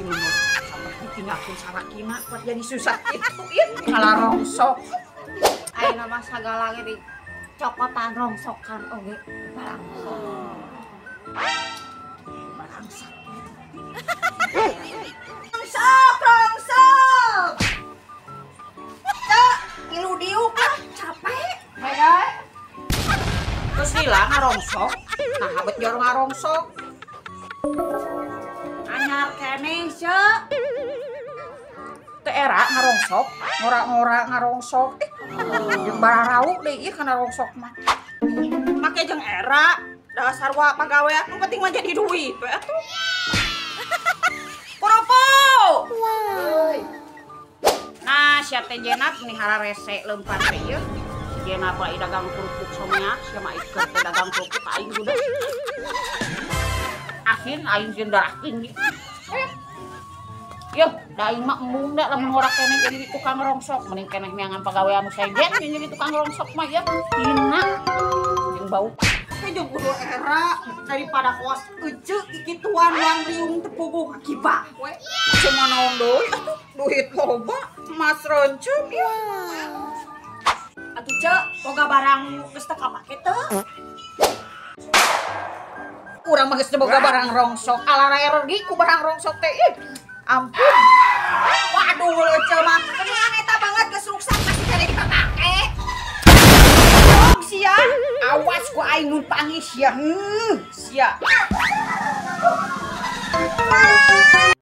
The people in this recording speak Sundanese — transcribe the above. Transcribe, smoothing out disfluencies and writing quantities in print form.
Si Nunut sampai ditinggalkeun salakina kuat jadi susah kitu ieu kalah rongsok. Ayeuna mah sagala ge dicokotan rongsokan oge balangsok. Balangsok. Rongsok, rongsok. Cek, ngilu diuk lah, capek. Hae. Terus lila ngarongsok. Nah, habet jor ngarongsok. Anyar keneh, Cek. Teu era ngarongsok, ngora-ngora ngarongsok. Jeung bararau deui ieu kana rongsok mah. Make jeung era, dasar wa pagawean nu penting mah jadi duit we atuh. Kerupuk. Wow. Nah, sia teh Jenap nih hararese leumpar teh ieu. Si Jenap mah dagang kerupuk someak, sia mah ieu teh dagang kerupuk aing udah. Asin aing jeung darah tinggi. Yeuh, da aing mah embung da lamun ngora keneh jadi tukang rongsok, mending keneh neangan pagawean nu sejen jadi tukang rongsok mah ya. Hina jeung bau. Jeung kudu era daripada kos ece kikituan wang riung teu puguh kibah we. Cuma naon deui atuh duit loba, emas rencem ya. Atuh Cek, boga barang geus teu kapake teu? Urang mah geus teu boga barang rongsok, alara ergi ku barang rongsok teh ih. Ampun. Waduh, Ece mah keningan eta banget geus ruksak masih keneh dipapake. Sia, awas ku aing mun pangis sia. Heuh, sia.